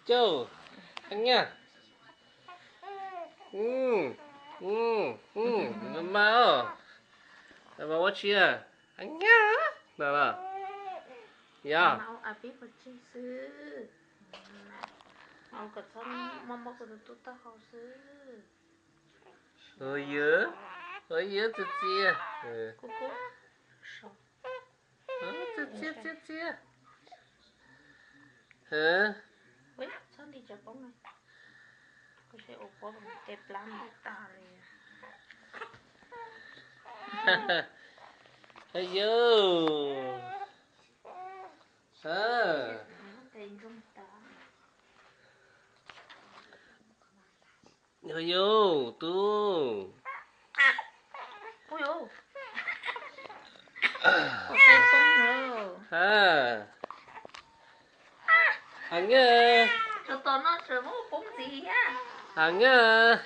Cauj, a nyaj. Mas mas os, mas ua tsi a, a nyaj no los. Yog. Ua yog, ua yog txias txias. Txias txias txias txias. Ua yog, ua yog tub. Ha, ha nyaj, ha nyaj.